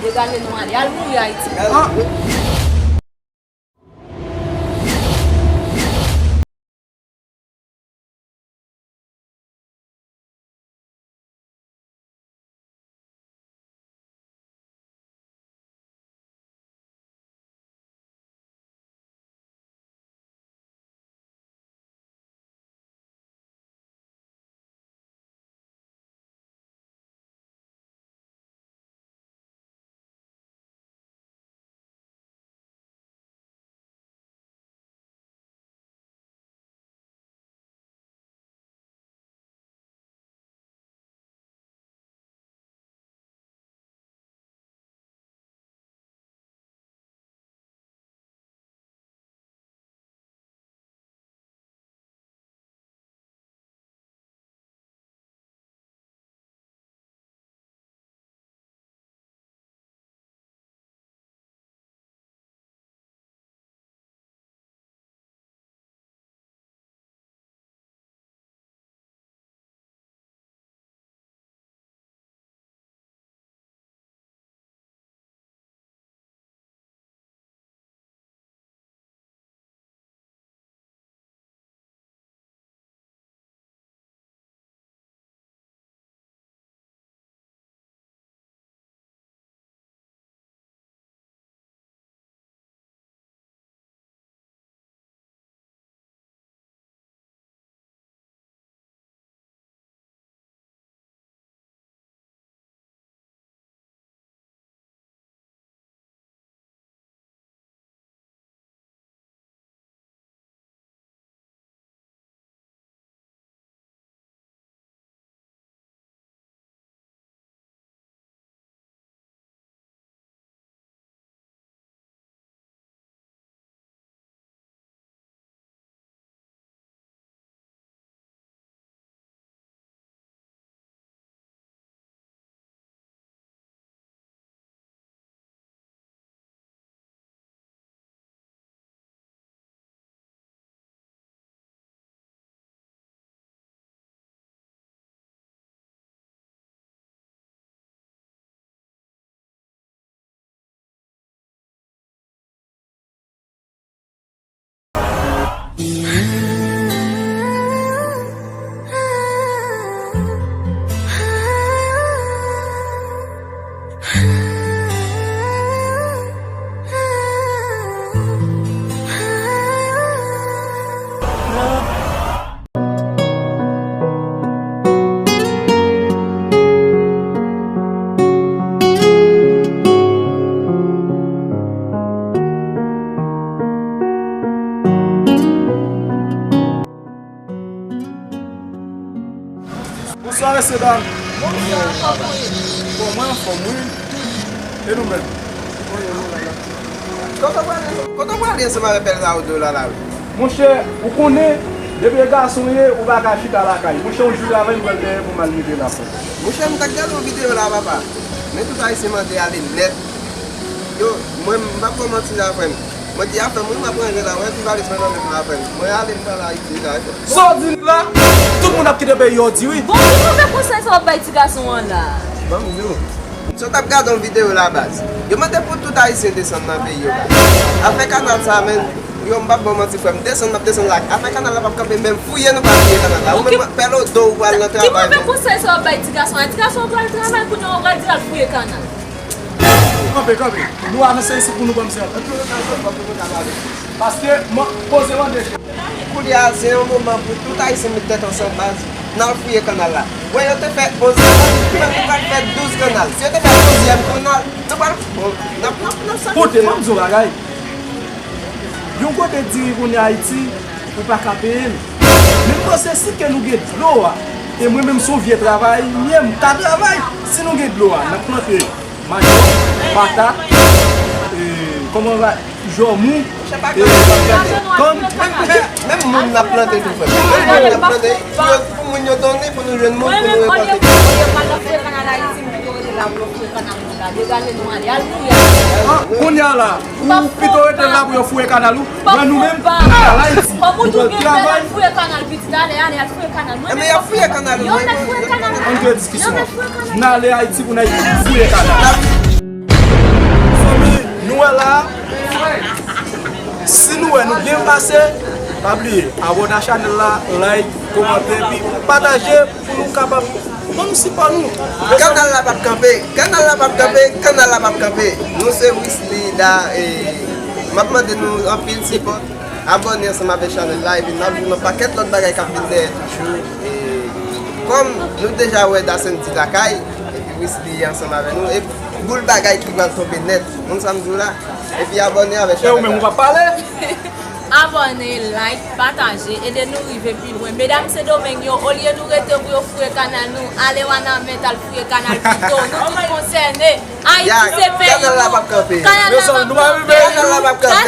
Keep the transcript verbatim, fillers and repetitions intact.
Degale nou ale, al mouri Ayiti. Ah. Bonswa, mesye dam. Bonswa, kòman w ye? Bon, mwen anfòm, wi. E nou menm? Kote w prale, kote w prale ansanm avèk bèl sa ou di w la, la, wi? Monchè, ou konnen, depi e gason w ye, ou pa ka chita lakay. Monchè, yon jou travay, m pral dèyè pou m al mete l apre. Monchè, m t ap gade yon videyo la, papa. Men tout Ayisyen mande ale nèt. Yo, mwen, m p ap ba w manti la, frè m. Mwen di afè m, wi, m ap ranje la, wè, ti valiz mwen nan men m la, frè m. Mwen ale, m pral Ayiti la, wi. Sa w di la, tout moun ap kite peyi yo di wi. Bon, ki move konsèy sa w ap bay ti gason an la? Ban m di w. Si w t ap gade yon videyo la, baz, yo mande pou tout Ayisyen desann nan peyi yo, baz. Afè kanal sa, menn, yo, m p ap ba w manti, frè m, desann, m ap desann la. Afè kanal la p ap kanpe, menm fouye nou pral fouye kanal la. Ou menm, pèl o do, ou pral nan travay, menm. Ki move konsèy sa w ap bay ti gason an? Ti gason an pral travay, kounye a w pral di l al fouye kanal. Kanpe, kanpe. Nou avanse isit pou nou ban m sèvis. Paske, mwen, poze mande. Kounye a, se yon moman pou tout Ayisyen met tèt ansanm, baz. N al fouye kanal la. Wè, yo te fè onz kanal, nou menm nou pral fè douz kanal. Si yo te fè onzyèm kanal, nou pral, bon, n ap, n ap, n ap sa. Koute, ban m di w bagay. Yon kote diri kounye a Ayiti, ou pa ka peye l. Men m panse si ke nou gen dlo a, e mwen menm se yon vye travayè m ye, m ka travay. Si nou gen dlo a, n ap plante manyòk, patat, e, kòman va, jòmou, e, n ap plante kann. Menm, menm moun n ap plante tou, frè. Menm moun n ap plante, pou yo, pou moun yo donnen, pou nou jwenn moun, pou nou rekòlte. Mwen menm, olye, olye m al nan fouye kanal Ayiti, m pito rete la pou yo fouye kanal la. Degale nou ale, al mouri Ayiti. Ah, kounye a la, ou pito rete la pou yo fouye kanal ou. Mwen nou menm, nou pral Ayiti. Kòm ou tou gen bèl al fouye kanal, pitit, ale, ale, al fouye kanal. Mwen menm, y ap fouye kanal, yo mèt fouye kanal. Ann fè diskisyon. N ale Ayiti pou n al fouye kanal. La, si nou wè nou byen pase, pa bliye abòne a chanèl la, like, kòmante, epi pataje pou nou kapab ban nou sipò nou. Kanal la p ap kanpe, kanal la p ap kanpe, kanal la p ap kanpe. Nou se Wisly Da, e m ap mande nou anpil sipò. Abòne ansanm avèk chanèl la, epi n ap jwenn yon pakèt lòt bagay k ap vin dèyè toujou. E kòm nou deja wè Da Sandy lakay, epi Wisly ansanm avèk nou, e boul bagay ki pral tonbe nèt. Konn sa m di w la? Epi abòne avèk chanèl la. E ou menm ou p ap pale? Abòne, like, pataje, ede nou rive pi lwen. Medam Sendomeng yo, olye nou rete pou yo fouye kanal nou, ale Wanament al fouye kanal pito. Nou tout konsène. Ayiti se peyi nou. Kanal la p ap kanpe. Kanal la p ap kanpe.